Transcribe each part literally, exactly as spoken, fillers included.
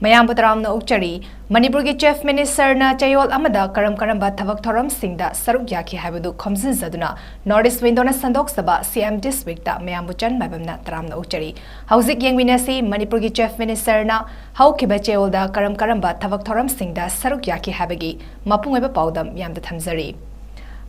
ꯃꯌꯥꯝꯕꯨ ꯇꯔꯥꯝꯅ ꯑꯣꯛꯆꯔꯤ꯫ ꯃꯅꯤꯄꯨꯔꯒꯤ Chief Minister ꯅ ꯆꯌꯣꯜ ꯑꯃꯗ ꯀꯔꯝ ꯀꯔꯝꯕ ꯊꯕꯛ ꯊꯧꯔꯝꯁꯤꯡꯗ ꯁꯔꯨꯛ ꯌꯥꯈꯤ ꯍꯥꯏꯕꯗꯨ ꯈꯣꯝꯖꯤꯟꯖꯗꯨꯅ North East Window ꯅ ꯁꯟꯗꯣꯛꯆꯕ C M District ꯇ ꯃꯌꯥꯝꯕꯨ ꯆꯟ ꯃꯥꯏꯕꯝꯅ ꯇꯔꯥꯝꯅ ꯑꯣꯛꯆꯔꯤ꯫ ꯍꯧꯖꯤꯛ ꯌꯦꯡꯃꯤꯟꯅꯁꯤ, ꯃꯅꯤꯄꯨꯔꯒꯤ Chief Minister ꯅ ꯍꯧꯈꯤꯕ ꯆꯌꯣꯜꯗ ꯀꯔꯝ ꯀꯔꯝꯕ ꯊꯕꯛ ꯊꯧꯔꯝꯁꯤꯡꯗ ꯁꯔꯨꯛ ꯌꯥꯈꯤ ꯍꯥꯏꯕꯒꯤ ꯃꯄꯨꯡ ꯑꯣꯏꯕ ꯄꯥꯎꯗꯝ ꯃꯌꯥꯝꯗ ꯊꯝꯖꯔꯤ꯫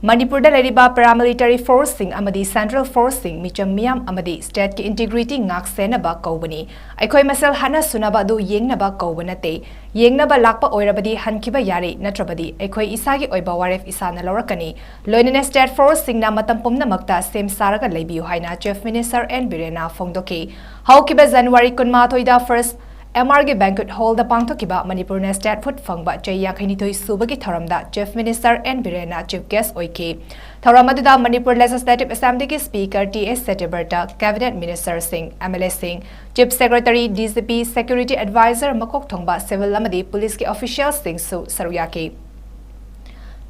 ꯃꯅꯤꯄꯨꯔꯗ ꯂꯩꯔꯤꯕ paramilitary force ꯁꯤꯡ ꯑꯃꯗꯤ central force ꯁꯤꯡ ꯃꯤꯆꯝ ꯃꯤꯌꯥꯝ ꯑꯃꯗꯤ state ꯀꯤ integrity ꯉꯥꯛ ꯁꯦꯟꯅꯕ ꯀꯧꯕꯅꯤ꯫ ꯑꯩꯈꯣꯏ ꯃꯁꯦꯜ ꯍꯥꯠꯅ ꯁꯨꯅꯕ ꯑꯗꯨ ꯌꯦꯡꯅꯕ ꯀꯧꯕ ꯅꯠꯇꯦ꯫ ꯌꯦꯡꯅꯕ ꯂꯥꯛꯄ ꯑꯣꯏꯔꯕꯗꯤ ꯍꯟꯈꯤꯕ ꯌꯥꯔꯦ, ꯅꯠꯇ꯭ꯔꯕꯗꯤ ꯑꯩꯈꯣꯏ ꯏꯁꯥꯒꯤ ꯑꯣꯏꯕ ꯋꯥꯔꯦꯞ ꯏꯁꯥꯅ ꯂꯧꯔꯛꯀꯅꯤ꯫ ꯂꯣꯏꯅꯅ state force ꯁꯤꯡꯅ ꯃꯇꯝ ꯄꯨꯝꯅꯃꯛꯇ ꯁꯦꯝ ꯁꯥꯔꯒ ꯂꯩꯕꯤꯌꯨ ꯍꯥꯏꯅ Chief Minister N ꯕꯤꯔꯦꯟꯅ ꯐꯣꯡꯗꯣꯛꯈꯤ꯫ ꯍꯧꯈꯤꯕ January ꯀꯨꯟꯃꯥꯊꯣꯏꯗ First M R ꯒꯤ banquet hall ꯗ ꯄꯥꯡꯊꯣꯛꯈꯤꯕ ꯃꯅꯤꯄꯨꯔ National Statehood ꯐꯪꯕ ꯆꯍꯤ ꯌꯥꯡꯈꯩꯅꯤꯊꯣꯏ ꯁꯨꯕꯒꯤ ꯊꯧꯔꯝꯗ Chief Minister N ꯕꯤꯔꯦꯟꯅ chief guest ꯑꯣꯏꯈꯤ꯫ ꯊꯧꯔꯝ ꯑꯗꯨꯗ ꯃꯅꯤꯄꯨꯔ Legislative Assembly ꯒꯤ Speaker ꯇꯤ ꯑꯦꯁ ꯁꯇ꯭ꯌꯕ꯭ꯔꯇ, Cabinet Minister ꯁꯤꯡ, M L A ꯁꯤꯡ, Chief Secretary, D G P, Security Advisor, ꯃꯀꯣꯛ ꯊꯣꯡꯕ civil ꯑꯃꯗꯤ police ꯀꯤ official ꯁꯤꯡꯁꯨ ꯁꯔꯨꯛ ꯌꯥꯈꯤ꯫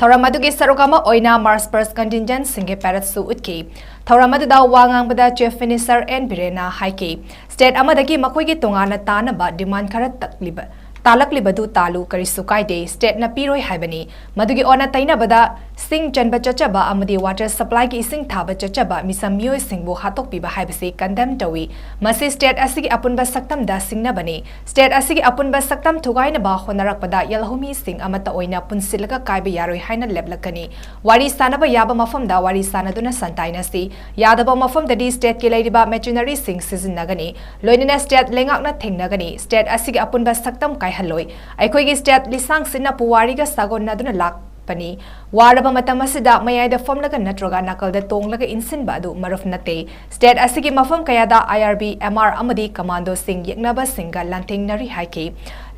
ꯊꯧꯔꯝ ꯑꯗꯨꯒꯤ ꯁꯔꯨꯛ ꯑꯃ ꯑꯣꯏꯅ March past contingent ꯁꯤꯡꯒꯤ parade ꯁꯨ ꯎꯠꯈꯤ꯫ ꯊꯧꯔꯝ ꯑꯗꯨꯗ ꯋꯥ ꯉꯥꯡꯕꯗ Chief Minister N ꯕꯤꯔꯦꯟꯅ ꯍꯥꯏꯈꯤ, state ꯑꯃꯗꯒꯤ ꯃꯈꯣꯏꯒꯤ ꯇꯣꯉꯥꯟꯅ ꯇꯥꯅꯕ demand ꯈꯔ ꯇꯛꯂꯤꯕ, ꯇꯥꯂꯛꯂꯤꯕꯗꯨ ꯇꯥꯂꯨ, ꯀꯔꯤꯁꯨ ꯀꯥꯏꯗꯦ, state ꯅ ꯄꯤꯔꯣꯏ ꯍꯥꯏꯕꯅꯤ꯫ ꯃꯗꯨꯒꯤ ꯑꯣꯟꯅ ꯇꯩꯅꯕꯗ ꯁꯤꯡ ꯆꯟꯕ ꯆꯠꯆꯕ ꯑꯃꯗꯤ water supply ꯒꯤ ꯏꯁꯤꯡ ꯊꯥꯕ ꯆꯠꯆꯕ ꯃꯤꯆꯝ ꯃꯤꯑꯣꯏꯁꯤꯡꯕꯨ ꯍꯥꯠꯇꯣꯛꯄꯤꯕ ꯍꯥꯏꯕꯁꯤ condemn ꯇꯧꯏ꯫ ꯃꯁꯤ state ꯑꯁꯤꯒꯤ ꯑꯄꯨꯟꯕ ꯁꯛꯇꯝꯗ ꯁꯤꯡꯅꯕꯅꯤ꯫ State ꯑꯁꯤꯒꯤ ꯑꯄꯨꯟꯕ ꯁꯛꯇꯝ ꯊꯨꯒꯥꯏꯅꯕ ꯍꯣꯠꯅꯔꯛꯄꯗ ꯌꯦꯜꯍꯧꯃꯤꯁꯤꯡ ꯑꯃꯠꯇ ꯑꯣꯏꯅ ꯄꯨꯟꯁꯤꯜꯂꯒ ꯀꯥꯏꯕ ꯌꯥꯔꯣꯏ ꯍꯥꯏꯅ ꯂꯦꯞꯂꯛꯀꯅꯤ꯫ ꯋꯥꯔꯤ ꯁꯥꯅꯕ ꯌꯥꯕ ꯃꯐꯝꯗ ꯋꯥꯔꯤ ꯁꯥꯅꯗꯨꯅ ꯁꯟꯇꯥꯏꯅꯁꯤ꯫ ꯌꯥꯗꯕ ꯃꯐꯝꯗꯗꯤ state ꯀꯤ ꯂꯩꯔꯤꯕ machinery ꯁꯤꯡ ꯁꯤꯖꯤꯟꯅꯒꯅꯤ꯫ ꯂꯣꯏꯅꯅ state ꯂꯩꯉꯥꯛꯅ ꯊꯦꯡꯅꯒꯅꯤ꯫ State ꯑꯁꯤꯒꯤ ꯑꯄꯨꯟꯕ ꯁꯛꯇꯝ ꯀꯥꯏꯍꯜꯂꯣꯏ꯫ ꯑꯩꯈꯣꯏꯒꯤ state ꯂꯤꯁꯥꯡꯁꯤꯟꯅ ꯄꯨꯋꯥꯔꯤꯒ ꯁꯥꯒꯣꯟꯅꯗꯨꯅ ꯂꯥꯛꯄꯅꯤ꯫ ꯋꯥꯔꯕ ꯃꯇꯝ ꯑꯁꯤꯗ ꯃꯌꯥꯏꯗ ꯐꯝꯂꯒ ꯅꯠꯇ꯭ꯔꯒ ꯅꯥꯀꯜꯗ ꯇꯣꯡꯂꯒ ꯏꯟꯁꯤꯟꯕ ꯑꯗꯨ ꯃꯔꯨꯞ ꯅꯠꯇꯦ꯫ State ꯑꯁꯤꯒꯤ ꯃꯐꯝ ꯀꯌꯥꯗ I R B, M R ꯑꯃꯗꯤ commando ꯁꯤꯡ ꯌꯦꯛꯅꯕꯁꯤꯡꯒ ꯂꯥꯟꯊꯦꯡꯅꯔꯤ ꯍꯥꯏꯈꯤ꯫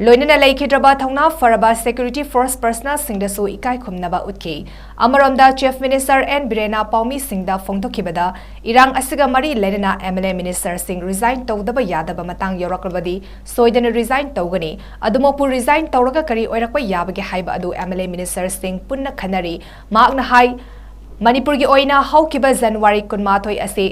ꯂꯣꯏꯅꯅ ꯂꯩꯈꯤꯗ꯭ꯔꯕ ꯊꯧꯅꯥ ꯐꯔꯕ security force personnel ꯁꯤꯡꯗꯁꯨ ꯏꯀꯥꯏ ꯈꯨꯝꯅꯕ ꯎꯠꯈꯤ꯫ ꯑꯃꯔꯣꯝꯗ Chief Minister N ꯕꯤꯔꯦꯟꯅ ꯄꯥꯎꯃꯤꯁꯤꯡꯗ ꯐꯣꯡꯗꯣꯛꯈꯤꯕꯗ, ꯏꯔꯥꯡ ꯑꯁꯤꯒ ꯃꯔꯤ ꯂꯩꯅꯅ M L A minister ꯁꯤꯡ resign ꯇꯧꯗꯕ ꯌꯥꯗꯕ ꯃꯇꯥꯡ ꯌꯧꯔꯛꯂꯕꯗꯤ ꯁꯣꯏꯗꯅ resign ꯇꯧꯒꯅꯤ꯫ ꯑꯗꯨꯃꯛꯄꯨ resign ꯇꯧꯔꯒ ꯀꯔꯤ ꯑꯣꯏꯔꯛꯄ ꯌꯥꯕꯒꯦ ꯍꯥꯏꯕ ꯑꯗꯨ M L A minister ꯁꯤꯡ ꯄꯨꯟꯅ ꯈꯟꯅꯔꯤ꯫ ꯃꯍꯥꯛꯅ ꯍꯥꯏ, ꯃꯅꯤꯄꯨꯔꯒꯤ ꯑꯣꯏꯅ ꯍꯧꯈꯤꯕ January ꯀꯨꯟꯃꯥꯊꯣꯏ ꯑꯁꯤ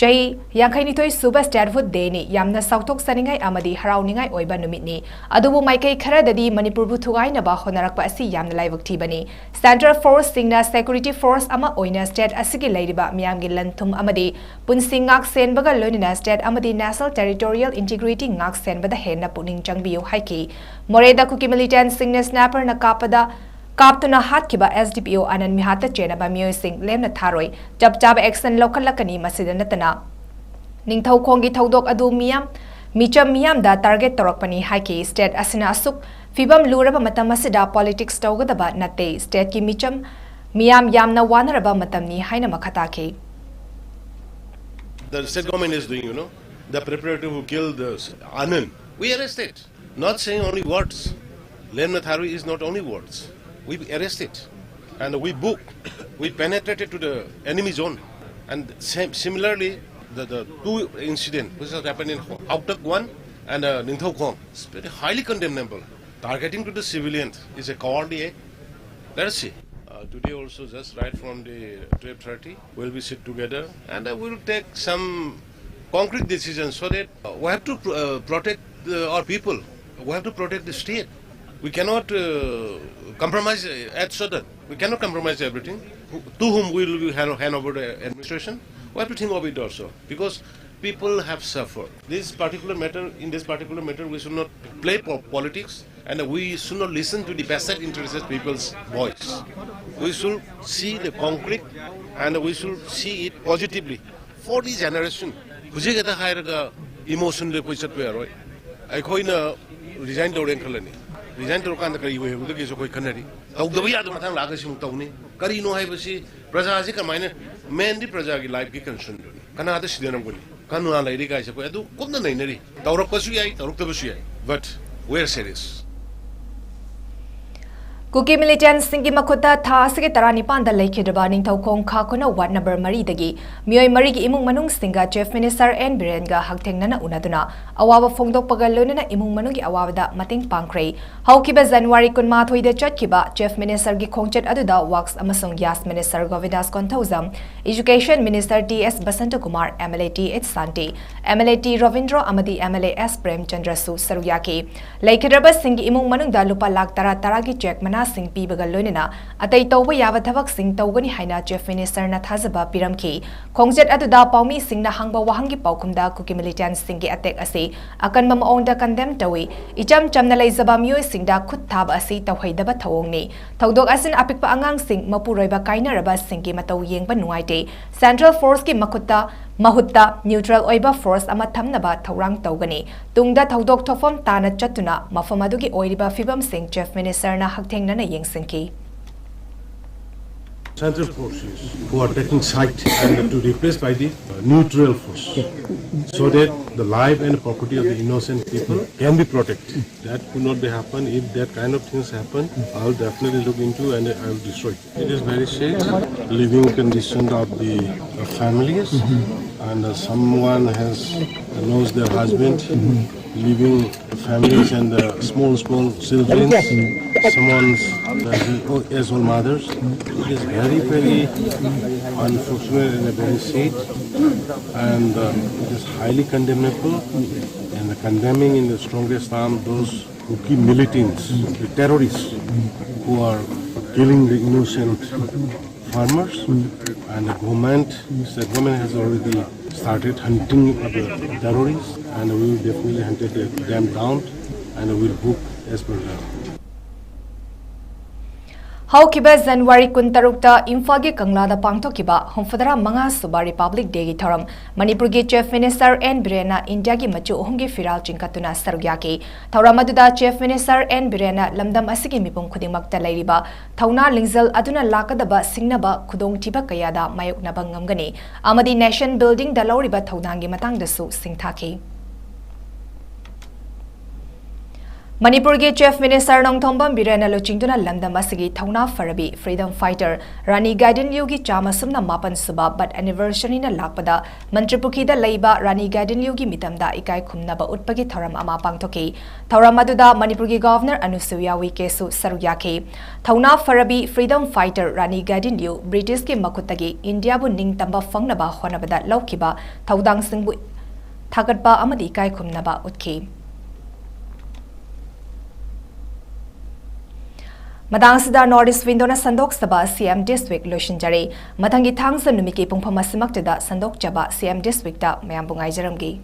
ꯆꯍꯤ ꯌꯥꯡꯈꯩꯅꯤꯊꯣꯏ ꯁꯨꯕ Statehood Dayꯅꯤ꯫ ꯌꯥꯝꯅ ꯆꯥꯎꯊꯣꯛꯆꯅꯤꯡꯉꯥꯏ ꯑꯃꯗꯤ ꯍꯔꯥꯎꯅꯤꯡꯉꯥꯏ ꯑꯣꯏꯕ ꯅꯨꯃꯤꯠꯅꯤ꯫ ꯑꯗꯨꯕꯨ ꯃꯥꯏꯀꯩ ꯈꯔꯗꯗꯤ ꯃꯅꯤꯄꯨꯔꯕꯨ ꯊꯨꯒꯥꯏꯅꯕ ꯍꯣꯠꯅꯔꯛꯄ ꯑꯁꯤ ꯌꯥꯝꯅ ꯂꯥꯏꯕꯛ ꯊꯤꯕꯅꯤ꯫ Central Forceꯁꯤꯡꯅ security force ꯑꯃ ꯑꯣꯏꯅ state ꯑꯁꯤꯒꯤ ꯂꯩꯔꯤꯕ ꯃꯤꯌꯥꯝꯒꯤ ꯂꯟ-ꯊꯨꯝ ꯑꯃꯗꯤ ꯄꯨꯟꯁꯤ ꯉꯥꯛ-ꯁꯦꯟꯕꯒ ꯂꯣꯏꯅꯅ state ꯑꯃꯗꯤ national territorial integrity ꯉꯥꯛ-ꯁꯦꯟꯕꯗ ꯍꯦꯟꯅ ꯄꯨꯛꯅꯤꯡ ꯆꯪꯕꯤꯌꯨ ꯍꯥꯏꯈꯤ꯫ ꯃꯣꯔꯦꯗ ꯀꯨꯀꯤ militantꯁꯤꯡꯅ sniperꯅ ꯀꯥꯞꯄꯗ ꯀꯥꯞꯇꯨꯅ ꯍꯥꯠꯈꯤꯕ SDPO ꯑꯅꯟ ꯃꯤꯍꯥꯠꯇ ꯆꯦꯟꯅꯕ ꯃꯤꯑꯣꯏꯁꯤꯡ ꯂꯦꯝꯅ ꯊꯥꯔꯣꯏ꯫ ꯆꯞ ꯆꯥꯕ action ꯂꯧꯈꯠꯂꯛꯀꯅꯤ꯫ ꯃꯁꯤꯗ ꯅꯠꯇꯅ ꯅꯤꯡꯊꯧꯈꯣꯡꯒꯤ ꯊꯧꯗꯣꯛ ꯑꯗꯨ ꯃꯤꯌꯥꯝ, ꯃꯤꯆꯝ ꯃꯤꯌꯥꯝꯗ target ꯇꯧꯔꯛꯄꯅꯤ ꯍꯥꯏꯈꯤ꯫ State ꯑꯁꯤꯅ ꯑꯁꯨꯛ ꯐꯤꯕꯝ ꯂꯨꯔꯕ ꯃꯇꯝ ꯑꯁꯤꯗ politics ꯇꯧꯒꯗꯕ ꯅꯠꯇꯦ꯫ Stateꯀꯤ ꯃꯤꯆꯝ ꯃꯤꯌꯥꯝ ꯌꯥꯝꯅ ꯋꯥꯅꯔꯕ ꯃꯇꯝꯅꯤ ꯍꯥꯏꯅ ꯃꯈꯥ ꯇꯥꯈꯤ꯫ The state government is doing, you know, the preparative who killed the Anand. We arrested. Not saying only words. Lemna Tharwi is not only words. We arrested. And we book. We penetrated to the enemy zone. And same, similarly, the, the two incident which has happened in Auktak one and uh, Ningthau Khong, it's very highly condemnable. Targeting to the civilian is a cowardly act. Let us see. Uh, today also, just right from the twelve thirty, we'll be sit together and uh, we'll take some concrete decisions so that uh, we have to pr- uh, protect uh, our people. We have to protect the state. We cannot uh, compromise uh, at sudden. We cannot compromise everything. Who- To whom we will hand, hand over the administration? We have to think of it also because people have suffered. This particular matter, in this particular matter, we should not play po- politics and we should not listen to the vested interested people's voice. We should see the concrete and we should see it positively for the generation. ꯍꯧꯖꯤꯛ ꯍꯦꯛꯇ ꯍꯥꯏꯔꯒ emotionꯗ ꯑꯩꯈꯣꯏ ꯆꯠꯄ ꯌꯥꯔꯣꯏ꯫ ꯑꯩꯈꯣꯏꯅ resign ꯇꯧꯔꯦꯅ ꯈꯜꯂꯅꯤ꯫ Resign ꯇꯧꯔꯀꯥꯟꯗ ꯀꯔꯤ ꯑꯣꯏꯍꯧꯒꯗꯒꯦꯁꯨ ꯑꯩꯈꯣꯏ ꯈꯟꯅꯔꯤ꯫ ꯇꯧꯗꯕ ꯌꯥꯗꯕ ꯃꯇꯥꯡ ꯂꯥꯛꯑꯒ ꯁꯤꯃꯨꯛ ꯇꯧꯅꯤ꯫ ꯀꯔꯤꯅꯣ ꯍꯥꯏꯕꯁꯤ ꯄ꯭ꯔꯖꯥꯁꯤ ꯀꯃꯥꯏꯅ, mainly ꯄ꯭ꯔꯖꯥꯒꯤ lifeꯀꯤ concernꯗꯨꯅꯤ꯫ ꯀꯅꯥꯗ ꯁꯤꯗꯅꯔꯝꯒꯅꯤ? ꯀꯅꯥ ꯂꯩꯔꯤ ꯀꯥꯏꯁꯦ ꯑꯩꯈꯣꯏ ꯑꯗꯨ ꯀꯨꯞꯅ ꯅꯩꯅꯔꯤ꯫ ꯇꯧꯔꯛꯄꯁꯨ ꯌꯥꯏ, ꯇꯧꯔꯛꯇꯕꯁꯨ ꯌꯥꯏ꯫ But we are serious. ꯀꯨꯀꯤ ꯃꯤꯂꯤꯇꯦꯟꯠꯁꯤꯡꯒꯤ ꯃꯈꯨꯠꯇ ꯊꯥ ꯑꯁꯤꯒꯤ ꯇꯔꯥꯅꯤꯄꯥꯟꯗ ꯂꯩꯈꯤꯗ꯭ꯔꯕ ꯅꯤꯡꯊꯧꯈꯣꯡ ꯈꯥ ꯈꯨꯅꯧ ꯋꯥꯔꯗ ꯅꯝꯕꯔ ꯃꯔꯤꯗꯒꯤ ꯃꯤꯑꯣꯏ ꯃꯔꯤꯒꯤ ꯏꯃꯨꯡ ꯃꯅꯨꯡꯁꯤꯡꯒ ꯆꯤꯐ ꯃꯤꯅꯤꯁꯇꯔ ꯑꯦꯟ ꯕꯤꯔꯦꯟꯒ ꯍꯛꯊꯦꯡꯅꯅ ꯎꯅꯗꯨꯅ ꯑꯋꯥꯕ ꯐꯣꯡꯗꯣꯛꯄꯒ ꯂꯣꯏꯅꯅ ꯏꯃꯨꯡ ꯃꯅꯨꯡꯒꯤ ꯑꯋꯥꯕꯗ ꯃꯇꯦꯡ ꯄꯥꯡꯈ꯭ꯔꯦ꯫ ꯍꯧꯈꯤꯕ ꯖꯅꯋꯥꯔꯤ ꯀꯨꯟꯃꯥꯊꯣꯏꯗ ꯆꯠꯈꯤꯕ ꯆꯤꯐ ꯃꯤꯅꯤꯁꯇꯔꯒꯤ ꯈꯣꯡꯆꯠ ꯑꯗꯨꯗ ꯋꯥꯔꯛꯁ ꯑꯃꯁꯨꯡ gas minister Govindas Konthoujam, education minister T S Basantakumar, M L A T H Shanti, M L A T Robindro ꯑꯃꯗꯤ ꯑꯦꯝ ꯑꯦꯜ ꯑꯦ ꯑꯦꯁ ꯄ꯭ꯔꯦꯝꯆꯟꯗ꯭ꯔꯁꯨ ꯁꯔꯨꯛ ꯌꯥꯈꯤ꯫ ꯂꯩꯈꯤꯗ꯭ꯔꯕꯁꯤꯡꯒꯤ ꯏꯃꯨꯡ ꯃꯅꯨꯡꯗ ꯂꯨꯄꯥ ꯂꯥꯈ ꯇꯔꯥ ꯇꯔꯥꯒꯤ ꯆꯦꯛ ꯃꯅꯥꯁꯤꯡ ꯄꯤꯕꯒ ꯂꯣꯏꯅꯅ ꯑꯇꯩ ꯇꯧꯕ ꯌꯥꯕ ꯊꯕꯛꯁꯤꯡ ꯇꯧꯒꯅꯤ ꯍꯥꯏꯅ ꯆꯤꯐ ꯃꯤꯅꯤꯁꯇꯔꯅ ꯊꯥꯖꯕ ꯄꯤꯔꯝꯈꯤ꯫ ꯈꯣꯡꯆꯠ ꯑꯗꯨꯗ ꯄꯥꯎꯃꯤꯁꯤꯡꯅ ꯍꯪꯕ ꯋꯥꯍꯪꯒꯤ ꯄꯥꯎꯈꯨꯝꯗ ꯀꯨꯀꯤ ꯃꯤꯂꯤꯇꯦꯟꯠꯁꯤꯡꯒꯤ ꯑꯦꯇꯦꯛ ꯑꯁꯤ ꯑꯀꯟꯕ ꯃꯑꯣꯡꯗ ꯀꯟꯗꯦꯝ ꯇꯧꯏ꯫ ꯏꯆꯝ ꯆꯝꯅ ꯂꯩꯖꯕ ꯃꯤꯑꯣꯏꯁꯤꯡꯗ ꯈꯨꯠ ꯊꯥꯕ ꯑꯁꯤ ꯇꯧꯍꯩꯗꯕ ꯊꯧꯑꯣꯡꯅꯤ꯫ ꯊꯧꯗꯣꯛ ꯑꯁꯤꯅ ꯑꯄꯤꯛꯄ ꯑꯉꯥꯡꯁꯤꯡ, ꯃꯄꯨꯔꯣꯏꯕ ꯀꯥꯏꯅꯔꯕꯁꯤꯡꯒꯤ ꯃꯇꯧ ꯌꯦꯡꯕ ꯅꯨꯡꯉꯥꯏꯇꯦ꯫ ꯁꯦꯟꯇ꯭ꯔꯦꯜ ꯐꯣꯔꯁꯀꯤ ꯃꯈꯨꯠꯇ ꯃꯍꯨꯠꯇ ꯅ꯭ꯌꯨꯇ꯭ꯔꯦꯜ ꯑꯣꯏꯕ ꯐꯣꯔꯁ ꯑꯃ ꯊꯝꯅꯕ ꯊꯧꯔꯥꯡ ꯇꯧꯒꯅꯤ꯫ ꯇꯨꯡꯗ ꯊꯧꯗꯣꯛ ꯊꯣꯛꯐꯝ ꯇꯥꯅ ꯆꯠꯇꯨꯅ ꯃꯐꯝ ꯑꯗꯨꯒꯤ ꯑꯣꯏꯔꯤꯕ ꯐꯤꯕꯝꯁꯤꯡ ꯆꯤꯐ ꯃꯤꯅꯤꯁꯇꯔꯅ ꯍꯛꯊꯦꯡꯅꯅ ꯌꯦꯡꯁꯤꯟꯈꯤ꯫ Central forces who are taking side and to replace by the uh, neutral force, so that the life and property of the innocent people can be protected. That could not be happen. If that kind of things happen, I'll definitely look into and I'll destroy it. It is very sad, living condition of the uh, families, and uh, someone has knows their husband, living families and uh, small small children. Someone's uh, he- oh, as all mothers. It is very very unfortunate and very sad, and uh, it is highly condemnable. And condemning in the strongest term those Kuki militants, the terrorists who are killing the innocent farmers, and the government, state government has already started hunting the terrorists, and we will definitely hunt them down, and we will book as per the ꯍꯧꯈꯤꯕ ꯖꯅꯋꯥꯔꯤ ꯀꯨꯟꯇꯔꯨꯛꯇ ꯏꯝꯐꯥꯜꯒꯤ ꯀꯪꯂꯥꯗ ꯄꯥꯡꯊꯣꯛꯈꯤꯕ ꯍꯨꯝꯐꯨꯇꯔꯥ ꯃꯉꯥ ꯁꯨꯕ republic ꯗꯦꯒꯤ ꯊꯧꯔꯝ ꯃꯅꯤꯄꯨꯔꯒꯤ ꯆꯤꯐ ꯃꯤꯅꯤꯁꯇꯔ ꯑꯦꯟ ꯕꯤꯔꯦꯟꯅ ꯏꯟꯗꯤꯌꯥꯒꯤ ꯃꯆꯨ ꯑꯍꯨꯝꯒꯤ ꯐꯤꯔꯥꯜ ꯆꯤꯡꯈꯠꯇꯨꯅ ꯁꯔꯨꯛ ꯌꯥꯈꯤ꯫ ꯊꯧꯔꯝ ꯑꯗꯨꯗ ꯆꯤꯐ ꯃꯤꯅꯤꯁꯇꯔ ꯑꯦꯟ ꯕꯤꯔꯦꯟꯅ ꯂꯝꯗꯝ ꯑꯁꯤꯒꯤ ꯃꯤꯄꯨꯝ ꯈꯨꯗꯤꯡꯃꯛꯇ ꯂꯩꯔꯤꯕ ꯊꯧꯅꯥ ꯂꯤꯡꯖꯦꯜ ꯑꯗꯨꯅ ꯂꯥꯛꯀꯗꯕ ꯁꯤꯡꯅꯕ ꯈꯨꯗꯣꯡꯊꯤꯕ ꯀꯌꯥꯗ ꯃꯥꯌꯣꯛꯅꯕ ꯉꯝꯒꯅꯤ ꯑꯃꯗꯤ ꯅꯦꯁꯟ ꯕꯤꯜꯗꯤꯡꯗ ꯂꯧꯔꯤꯕ ꯊꯧꯗꯥꯡꯒꯤ ꯃꯇꯥꯡꯗꯁꯨ ꯁꯤꯡꯊꯥꯈꯤ꯫ ꯃꯅꯤꯄꯨꯔꯒꯤ Chief Minister ꯅꯣꯡꯊꯣꯝꯕꯝ ꯕꯤꯔꯦꯟꯅ ꯂꯨꯆꯤꯡꯗꯨꯅ ꯂꯝꯗꯝ ꯑꯁꯤꯒꯤ ꯊꯧꯅꯥ ꯐꯔꯕꯤ freedom fighter ꯔꯥꯅꯤ ꯒꯥꯏꯗꯤꯟꯂꯤꯌꯨꯒꯤ ꯆꯥꯝꯃ ꯁꯨꯝꯅ ꯃꯥꯄꯟ ꯁꯨꯕ birth anniversary ꯅ ꯂꯥꯛꯄꯗ ꯃꯟꯇ꯭ꯔꯤꯄꯨꯈ꯭ꯔꯤꯗ ꯂꯩꯕ ꯔꯥꯅꯤ ꯒꯥꯏꯗꯤꯟꯂꯤꯌꯨꯒꯤ ꯃꯤꯇꯝꯗ ꯏꯀꯥꯏ ꯈꯨꯝꯅꯕ ꯎꯠꯄꯒꯤ ꯊꯧꯔꯝ ꯑꯃ ꯄꯥꯡꯊꯣꯛꯈꯤ꯫ ꯊꯧꯔꯝ ꯑꯗꯨꯗ ꯃꯅꯤꯄꯨꯔꯒꯤ Governor ꯑꯅꯨꯁꯨꯏꯌꯥ ꯎꯏꯀꯦꯁꯨ ꯁꯔꯨꯛ ꯌꯥꯈꯤ꯫ ꯊꯧꯅꯥ ꯐꯔꯕꯤ freedom fighter ꯔꯥꯅꯤ ꯒꯥꯏꯗꯤꯟꯂꯤꯌꯨ ꯕ꯭ꯔꯤꯇꯤꯁꯀꯤ ꯃꯈꯨꯠꯇꯒꯤ ꯏꯟꯗꯤꯌꯥꯕꯨ ꯅꯤꯡꯇꯝꯕ ꯐꯪꯅꯕ ꯍꯣꯠꯅꯕꯗ ꯂꯧꯈꯤꯕ ꯊꯧꯗꯥꯡꯁꯤꯡꯕꯨ ꯊꯥꯒꯠꯄ ꯑꯃꯗꯤ ꯏꯀꯥꯏ ꯈꯨꯝꯅꯕ ꯎꯠꯈꯤ꯫ ꯃꯇꯥꯡ ꯑꯁꯤꯗ North East Window ꯅ ꯁꯟꯗꯣꯛꯆꯕ CM This Week ꯂꯣꯏꯁꯤꯟꯖꯔꯦ꯫ ꯃꯊꯪꯒꯤ ꯊꯥꯡꯖ ꯅꯨꯃꯤꯠꯀꯤ ꯄꯨꯡꯐꯝ ꯑꯁꯤꯃꯛꯇꯗ ꯁꯟꯗꯣꯛꯆꯕ CM This Week ꯇ ꯃꯌꯥꯝꯕꯨ ꯉꯥꯏꯖꯔꯝꯒꯦ꯫